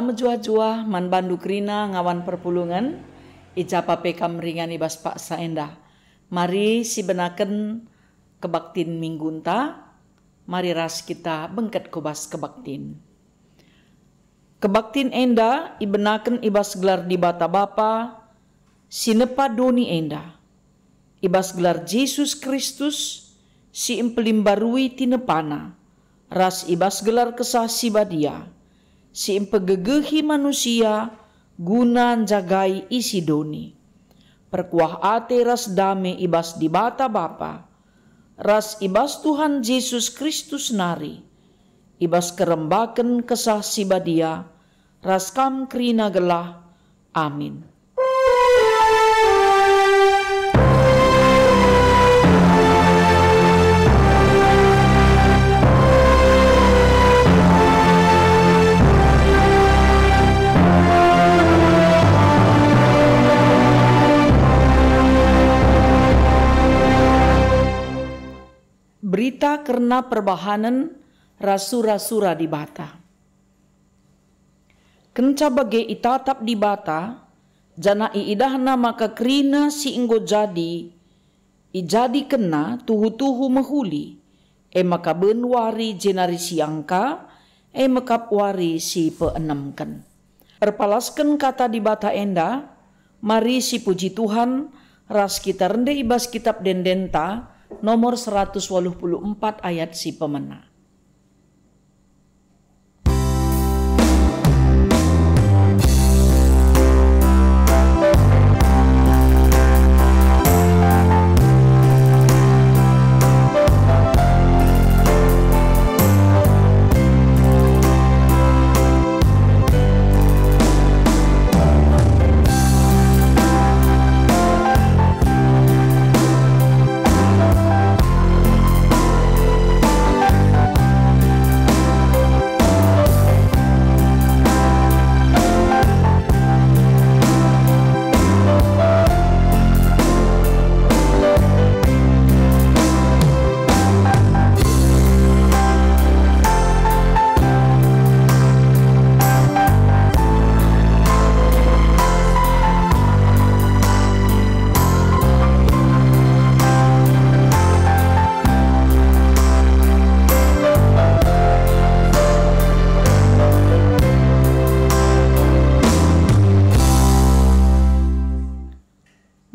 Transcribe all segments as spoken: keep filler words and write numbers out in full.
Mejuah-juah man bandu kerina ngawan perpulungen, i ja pa pe kam ringan i bas paksa enda. Mari sibenaken kebaktin minggunta, mari ras kita bengket ku bas kebaktin. Kebaktin enda ibenaken i bas gelar Dibata Bapa si nepa doni enda, i bas gelar Jesus Kristus si mpelimbarui tinepana, ras i bas gelar Kesah Si Badia si mpegegehi manusia guna njagai isi doni. Perkuah ate ras dame i bas Dibata Bapa, ras i bas Tuhan Jesus Kristus nari, i bas kerembaken Kesah Si Badia, ras kam kerina gelah. Amin. Berita kerna perbahanen ras sura-sura Dibata. Kenca bage itatap Dibata, janah iidahNa maka kerina si enggo jadi, ijadikenNa tuhu-tuhu mehuli, e maka ben wari jenari siang ka, e mekap wari si peenemken. Erpalasken kata Dibata enda, mari sipuji Tuhan, ras kita rende i bas Kitap Ende-endenta nomor seratus waluh puluh empat ayat si pemena.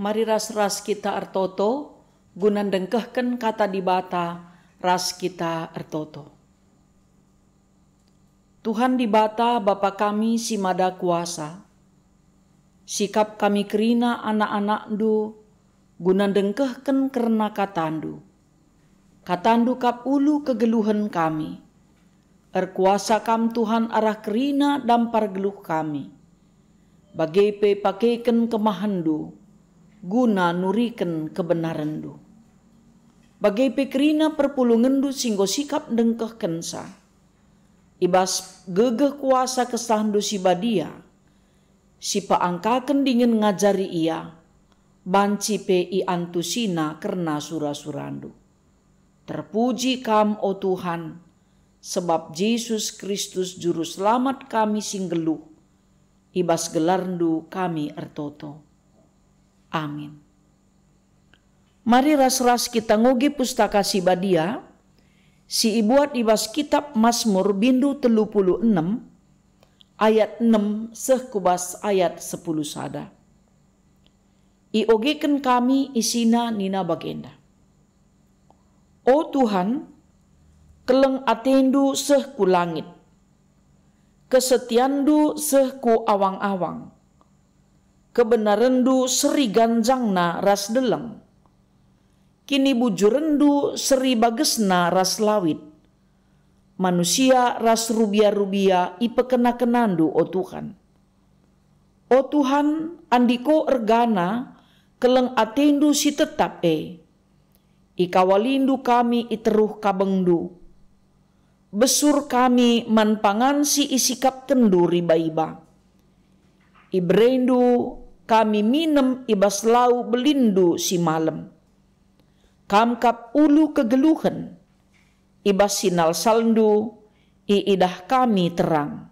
Mari ras-ras kita ertoto, guna ndengkehken kata Dibata ras kita ertoto. Tuhan Dibata, Bapa kami si Mada Kuasa, sikap kami kerina anak-anakNdu guna ndengkehken kerna kataNdu. KataNdu kap ulu kegeluhen kami. Erkuasa Kam, Tuhan, arah kerina dampar geluh kami. Bage pe pakeken kemahenNdu guna nuriken kebenarenNdu. Bage pe kerina perpulungenNdu si enggo sikap ndengkehkenca. I bas gegeh kuasa KesahNdu si Badia, si peangkaken dingen ngajari ia, banci pe iantusina kerna sura-suraNdu. Terpuji Kam, o Tuhan, sebab Jesus Kristus Juru Selamat kami si nggeluh, i bas gelarNdu kami ertoto. Amin. Mari ras-ras kita ngoge Pustaka Si Badia, si ibuat i bas Kitap Masmur bindu telu puluh enem, ayat enem seh ku bas ayat sepuluh sada. Iogeken kami isina nina bagenda, "O Tuhan, keleng ateNdu seh ku langit, kesetianNdu seh ku awang-awang, kebenarenNdu seri ganjangna ras deleng, kinibujurenNdu seri bagesna ras lawit, manusia ras rubia-rubia ipekena-kenaNdu, o Tuhan. O Tuhan, andiko ergana keleng ateNdu si tetap e. IkawaliNdu kami i teruh kabengNdu. Besur kami man pangan si isikapkenNdu riba-iba. IbereNdu kami minem i bas lau belinndu si malem. Kam kap ulu kegeluhen, i bas sinalsalNdu iidah kami terang.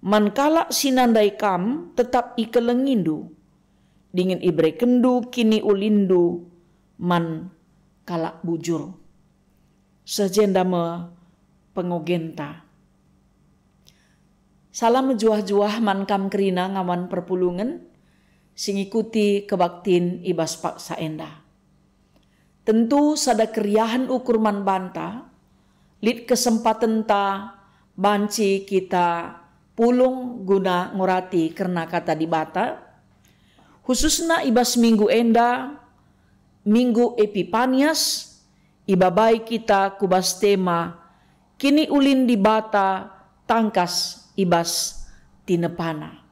Man kalak si nandai kam tetap ikelengindu, dingen iberekenndu kiniulinndu man kalak bujur. Seh jenda me pengogenta. Salam mejuah-juah man kam kerina ngawan perpulungen si ngikuti kebaktin i bas paksa enda. Tentu sada keriahen ukur man banta, lit kesempatenta banci kita pulung guna ngurati kerna Kata Dibata, khususna i bas minggu enda, Minggu Epipanias, ibabai kita ku bas tema Kiniulin Dibata tangkas i bas tinepana.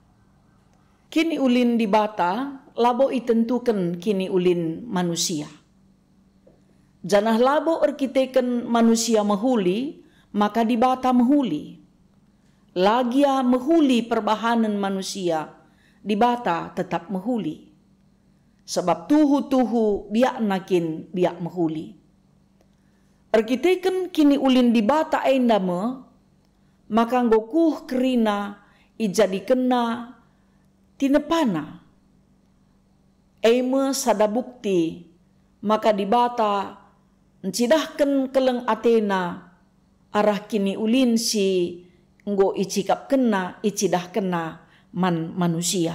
Kiniulin Dibata labo itentuken kiniulin manusia. Janah labo erkiteken manusia mehuli, maka Dibata mehuli. La gia mehuli perbahanen manusia, Dibata tetap mehuli. Sabap tuhu-tuhu biakna kin biak mehuli. Erkiteken kiniulin Dibata enda me, maka enggo kuh kerina ijadikenna tinepana. E me sada bukti maka Dibata ncidahken keleng ateNa arah kiniulin si enggo icikapkenNa, icidahkenNa man manusia.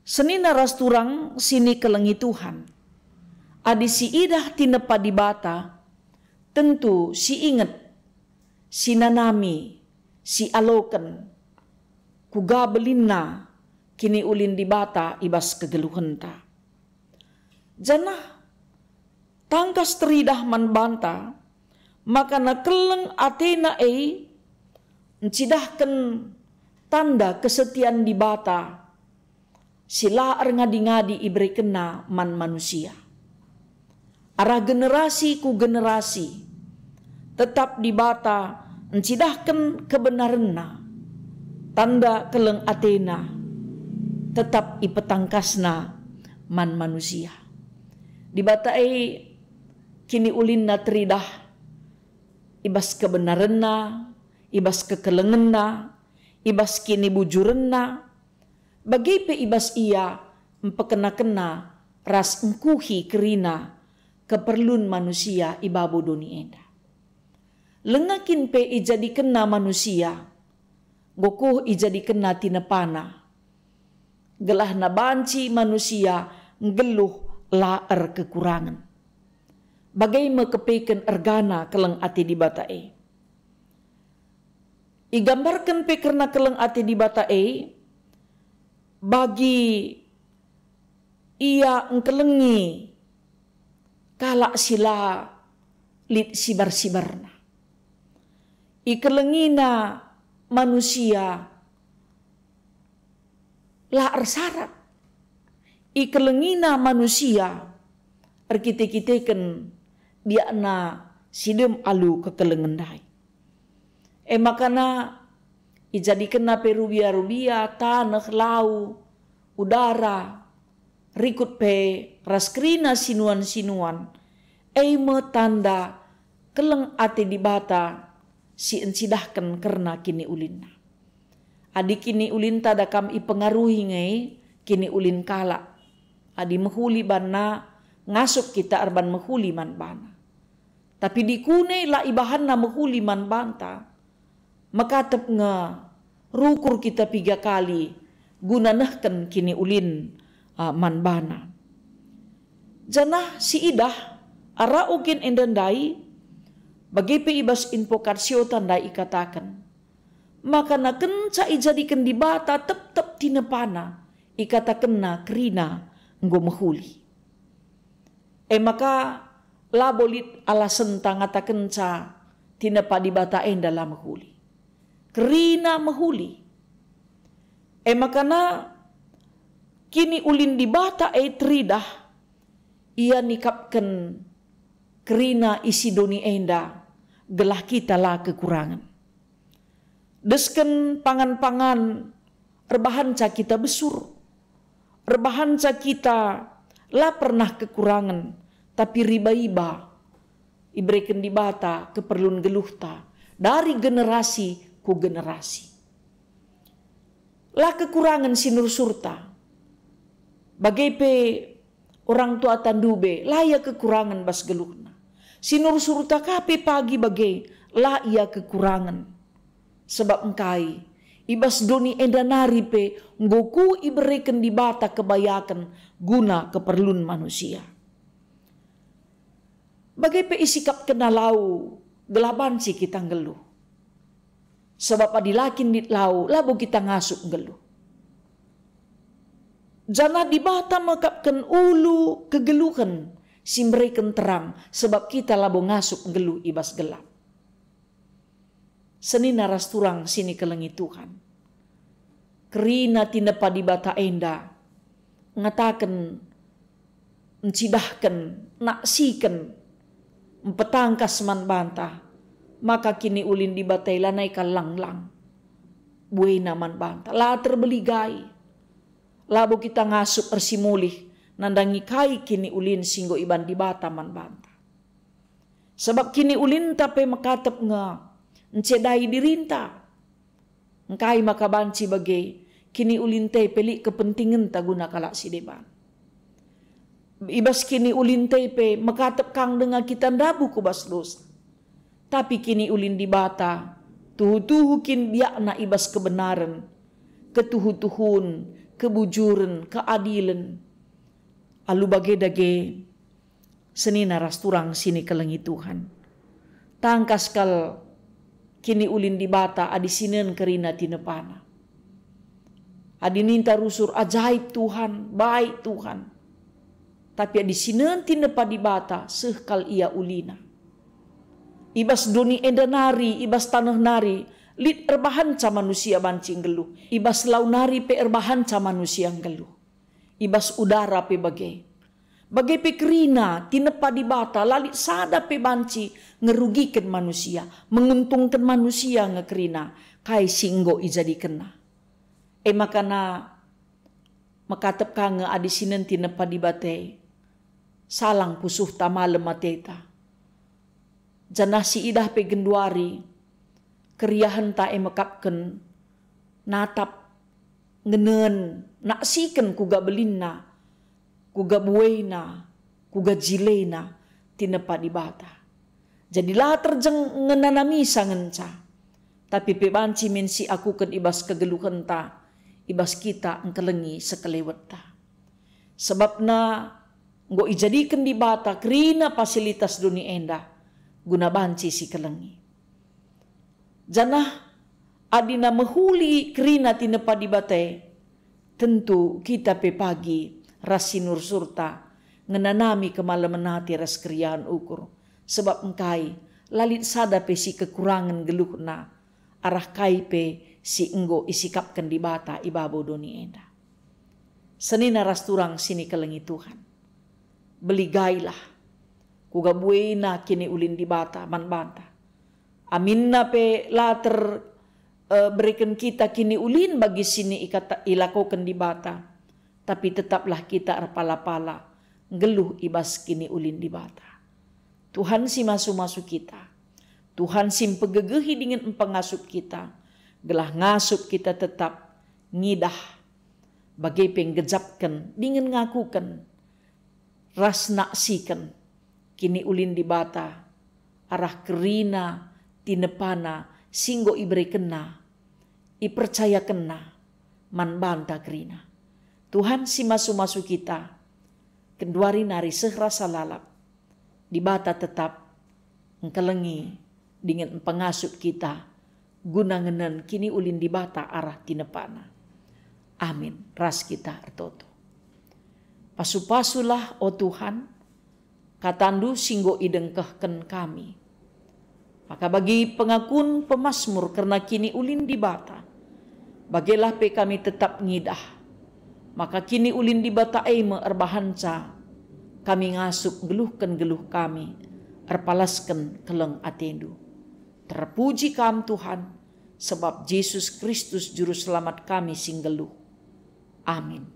Senina ras turang si nikelengi Tuhan. Adi siidah tinepa Dibata, tentu siinget, sinanami, sialoken, kuga belinna kiniulin Dibata i bas kegeluhenta. Janah tangkas teridah man banta, maka keleng ateNa e ncidahken tanda kesetian Dibata si la erngadi-ngadi iberekenNa man manusia. Arah generasi ku generasi, tetap Dibata ncidahken kebenarenNa, tanda keleng ateNa, tetap ipetangkasNa man manusia. Dibata e kiniulinNa teridah i bas kebenarenNa, i bas kekelengenNa, i bas kinibujurenNa, bage pe i bas Ia mpekena-kena ras ngkuhi kerina keperlun manusia i babo doni enda. Langa kin pe ijadikenNa manusia, enggo kuh ijadikenNa tinepana, gelahna banci manusia nggeluh la erkekurangen. Bage me kepeken ergana keleng ate Dibata e. Igambarken pe kerna keleng ate Dibata e, bagi Ia ngkelengi kalak si la lit sibar-sibarna. IkelengiNa manusia la ersarat. IkelengiNa manusia erkite-kiteken biakna si dem alu kekelengen ndai. E maka ijadikenNa pe rubia-rubia, taneh, lau, udara, rikut pe ras kerina sinuan-sinuan, e me tanda keleng ate Dibata si encidahken kerna kiniulinNa. Adi kiniulinta da kam ipengaruhi nge kiniulin kalak, adi mehuli banna, ngasup kita erban mehuli man bana. Tapi dikune la ibahanna mehuli man banta, mekatep nge rukur kita piga kali guna nehken kiniulin, uh, man bana. Janah siidah arah ugen enda ndai, bage pe i bas invokasiota ndai ikataken, maka kenca ijadiken Dibata tep-tep tinepana, ikatakenna kerina enggo mehuli. E maka labo lit alasenta ngatakenca tinepa Dibata enda la mehuli. Kerina mehuli. E maka kiniulin Dibata e teridah, Ia nikapken kerina isi doni enda, gelah kita la kekurangen. Desken pangan-pangan, erbahanca kita besur, erbahanca kita la pernah kekurangen, tapi riba-iba ibereken Dibata keperlun geluhta dari generasi ku generasi. La kekurangen sinursurta. Bage pe orang tuata ndube, la ia kekurangen bas geluhna. Sinursurta ka pe pagi bage, la ia kekurangen. Sebab engkai? I bas doni enda nari pe enggo ku ibereken Dibata kebayaken guna keperlun manusia. Bage pe isikapkenna lau gelah banci kita nggeluh. Sebab adi la kin lit lau, labo kita ngasup nggeluh. Janah Dibata mekapken ulu kegeluhen si mbereken terang, sebab kita labo ngasup nggeluh i bas gelap. Senina ras turang si nikelengi Tuhan. Kerina tinepa Dibata enda ngataken, ncidahken, naksiken, mpetangkas man banta, maka kiniulin Dibata e lanai kal lang-lang buena man banta, la terbeligai. Labo kita ngasup ersimulih nandangi kai kiniulin si enggo iban Dibata man banta. Sabap kiniulinta pe mekatep nge ncedai dirinta. Engkai maka banci bage, kiniulinta pe lit kepentingenta guna kalak si deban. I bas kiniulinta pe mekatep kang denga kita ndabuh ku bas dosa. Tapi kiniulin Dibata, tuhu-tuhu kin biakna i bas kebenaren, ketuhu-tuhun, kebujuren, keadilen. Alu bage dage, senina ras turang si nikelengi Tuhan. Tangkas kal kiniulin Dibata adi sinen kerina tinepana. Adi ninta rusur, "Ajaib Tuhan, baik Tuhan." Tapi adi sinen tinepa Dibata, seh kal ia ulina. I bas doni enda nari, i bas taneh nari, lit erbahanca manusia banci nggeluh. I bas lau nari pe erbahanca manusia nggeluh. I bas udara pe bage. Bage pe kerina, tinepa Dibata, la lit sada pe banci ngerugiken manusia, menguntungken manusia nge kerina, kai si enggo ijadikenna. E maka na mekatep ka nge adi sinen tinepa Dibata e, salang pusuhta, malem ateta. Janah si idah pe genduari, keriahenta e mekapken, natap, ngenen, naksiken kuga belinna, kuga buena, kuga jilena tinepa Dibata. Jadi la terjeng ngenanamisa ngenca, tapi pe banci min si akuken i bas kegeluhenta, i bas kita engkelengi sekelewetta. Sebabna enggo ijadiken Dibata kerina fasilitas doni enda guna banci sikelengi. Janah adina mehuli kerina tinepa Dibata e, tentu kita pe pagi ras sinursurta ngenanami kemalemen ate ras keriahen ukur, sebab engkai la lit sada pe si kekurangen geluhna arah kai pe si enggo isikapken Dibata i babo doni enda. Senina ras turang si nikelengi Tuhan. Beligailah, kuga buena kiniulin Dibata man banta. Aminna pe la ter, eh, bereken kita kiniulin bagi si ni ikata, ilakoken Dibata, tapi tetaplah kita erpala-pala, nggeluh i bas kiniulin Dibata. Tuhan si masu-masu kita, Tuhan si mpegegehi dingen mpengasup kita, gelah ngasup kita tetap ngidah, bage pe nggejapken dingen ngakuken ras naksiken kiniulin Dibata arah kerina tinepana si enggo iberekenNa, ipercayakenNa man banta kerina. Tuhan si masu-masu kita, genduari nari seh rasa lalap, Dibata tetap engkelengi dingen mpengasup kita guna ngenen kiniulin Dibata arah tinepana. Amin. Ras kita ertoto. Pasu-pasulah, o Tuhan, kataNdu si enggo idengkehken kami. Maka bagi pengakun pemasmur kerna kiniulin Dibata, bagelah pe kami tetap ngidah, maka kiniulin Dibata e me erbahanca kami ngasup nggeluhken geluh kami, erpalasken keleng ateNdu. Terpuji Kam, Tuhan, sebab Jesus Kristus Juru Selamat kami si nggeluh. Amin.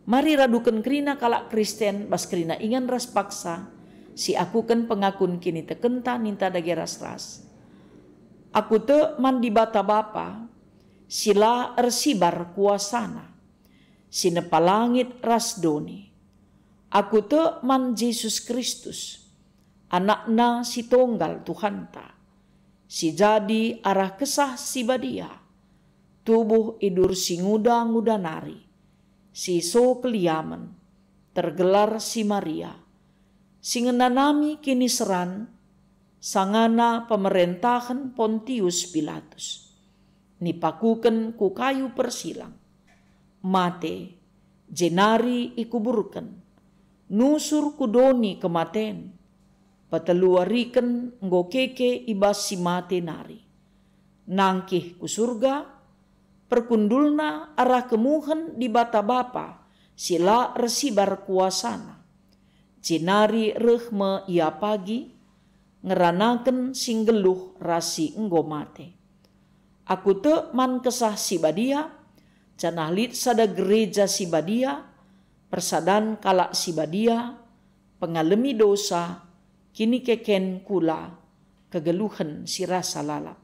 Mari raduken kerina kalak Kristen bas kerina ingan ras paksa, si akuken pengakun kinitekenta ninta dage ras-ras. Aku tek man Dibata Bapa, si la ersibar kuasaNa, si nepa langit ras doni. Aku tek man Jesus Kristus, AnakNa si Tonggal Tuhanta, si jadi arah Kesah Si Badia, tubuh idur si nguda-nguda nari, si so keliamen, tergelar si Maria, si ngenanami kiniseran, sangana pemerentahen Pontius Pilatus, nipakuken ku kayu persilang, mate, jenari ikuburken, nusur ku doni kematen, peteluariken enggo keke i bas si mate nari. Nangkih ku Surga, perkundulNa arah kemuhen Dibata Bapa si la ersibar kuasaNa. Jenari reh me Ia pagi, ngeranaken si nggeluh ras si enggo mate. Aku tek man Kesah Si Badia, janah lit sada gereja si badia, persadan kalak si badia, pengalemi dosa, kinikeken kula, kegeluhen si rasa lalap.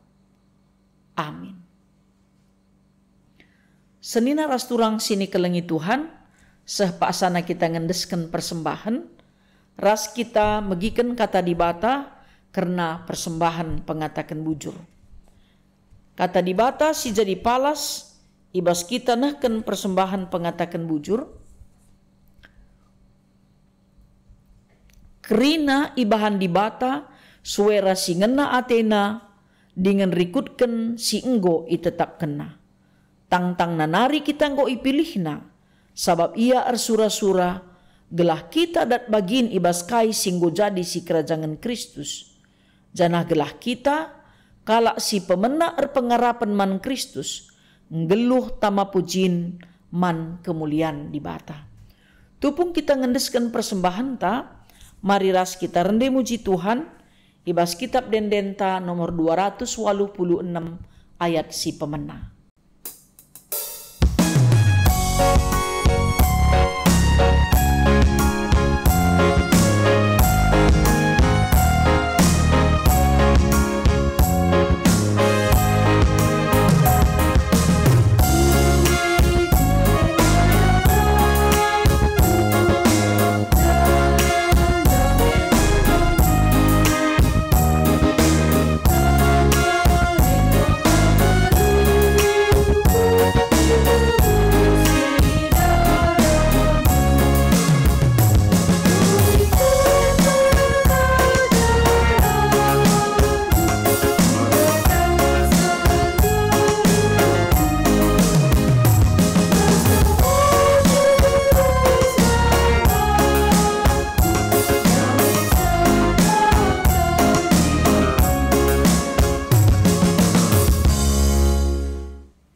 Amin. Senina ras turang si nikelengi Tuhan, seh paksana kita ngendesken persembahen, ras kita megiken Kata Dibata kerna persembahen pengataken bujur. Kata Dibata si jadi palas i bas kita nehken persembahen pengataken bujur, kerina ibahan Dibata sue ras si ngena ateNa dingen rikutken si enggo itetapkenNa. Tangtangna nari kita enggo ipilihNa, sabap Ia ersura-sura gelah kita dat bagin i bas kai si enggo jadi sikerajangen Kristus, janah gelah kita, kalak si pemena erpengarapen man Kristus, nggeluh tama pujin man kemulian Dibata. Tupung kita ngendesken persembahenta, mari ras kita rende muji Tuhan i bas Kitab Ende-Endenta nomor dua ratus waluh puluh enem ayat si pemena.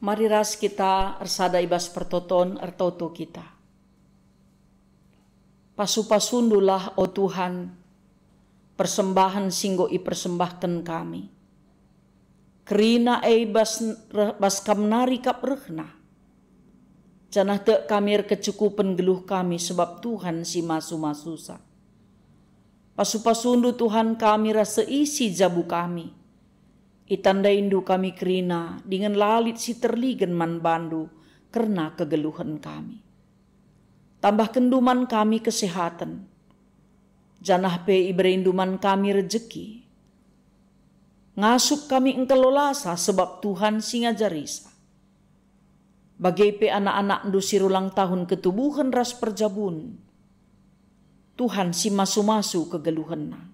Mari ras kita ersada i bas pertoton ertoto kita. Pasu-pasundulah, o Tuhan, persembahen si enggo ipersembahken kami. Kerina e bas, bas Kam nari kap rehna. Janah tek kami erkecukupen geluh kami sebab Tuhan si masu-masusa. Pasu-pasundu, Tuhan, kami ras seisi jabu kami. Itandaindu kami kerina dingen la lit si terligen man bandu kerna kegeluhen kami. Tambahkenndu man kami kesehaten, janah pe iberendu man kami rejeki. Ngasup kami engkelolasa sebab Tuhan si ngajarisa. Bage pe anak-anakndu si rulang tahun ketubuhen ras perjabun, Tuhan si masu-masu kegeluhenna.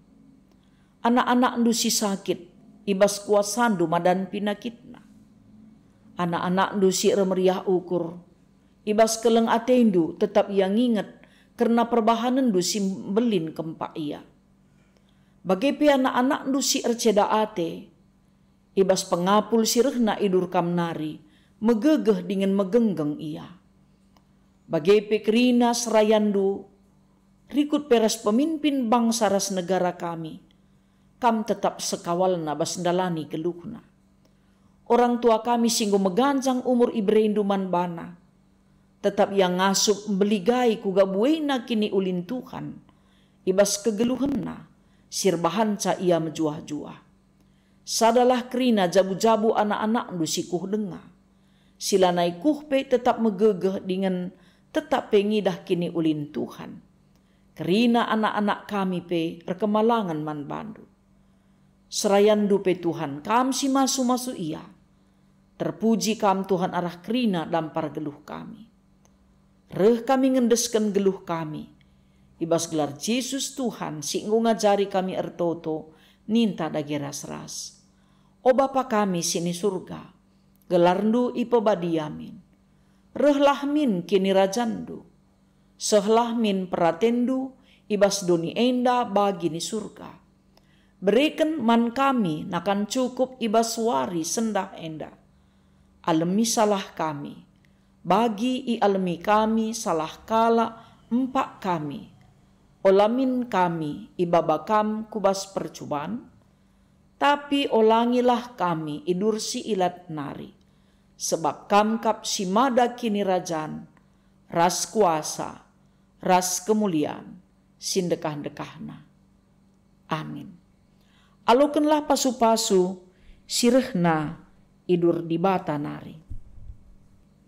Anak-anakndu si sakit, i bas kuasandu madan pinakitna. Anak-anakndu si ermeriah ukur, i bas keleng atendu tetap ia nginget kerna perbahanenndu si mbelin kempak ia. Bage pe anak-anakndu si erceda ate, i bas pengapul si rehna idur Kam nari, megegeh dingen megenggeng ia. Bage pe kerina serayandu, rikut pe ras pemimpin bangsa ras negara kami, Kam tetap sekawalna bas ndalani geluhna. Orang tua kami si enggo meganjang umur iberendu man bana, tetap ia ngasup mbeligai kuga buena kiniulin Tuhan, i bas kegeluhenna si erbahanca ia mejuah-juah. Sadalah kerina jabu-jabu anak-anakndu si kuh denga. Si lanai kuh pe tetap megegeh dingen tetap pe ngidah kiniulin Tuhan. Kerina anak-anak kami pe erkemalangen man bandu. Serayanndu pe Tuhan, Kam si masu-masu ia. Terpuji Kam Tuhan arah kerina dampar geluh kami. Reh kami ngendesken geluh kami. I bas gelar Jesus Tuhan si enggo ngajari kami ertoto, ninta dage ras-ras. O Bapa kami si ni Surga, gelarNdu ipebadia min. Rehlah min kinirajanNdu. Sehlah min peratenNdu i bas doni enda bagi ni Surga. Bereken man kami nakan cukup i bas wari sendah enda. Alemi salah kami, bagi ialemi kami salah kalak empak kami. Ola min kami ibaba Kam ku bas percuban, tapi olangilah kami idursi ilat nari, sebab Kam kap si mada kinirajan, ras kuasa, ras kemulian, si ndekah-ndekahna. Amin. Alokenlah pasu-pasu si rehna i dur Dibata nari.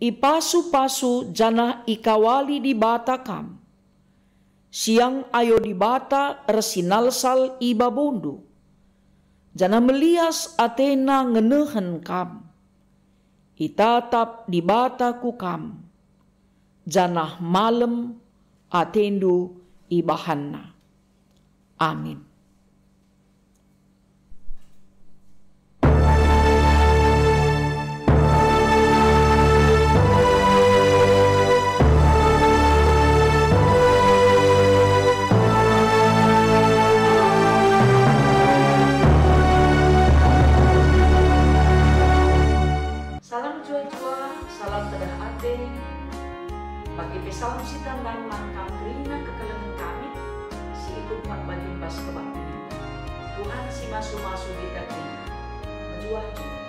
Ipasu-pasu janah ikawali Dibata kam. Siang ayo Dibata ersinalsal i babondu, janah melias ateNa ngenehen kam. Itatap Dibata ku kam, janah malem atendu ibahanNa. Amin. Salam mejuah-juah, salam tedah ate. Bage pe salam si tandan man kam kerina kekelengen kami, si ikut mat bagi bas kebaktin. Tuhan si masu-masu kita kerina. Mejuah-juah.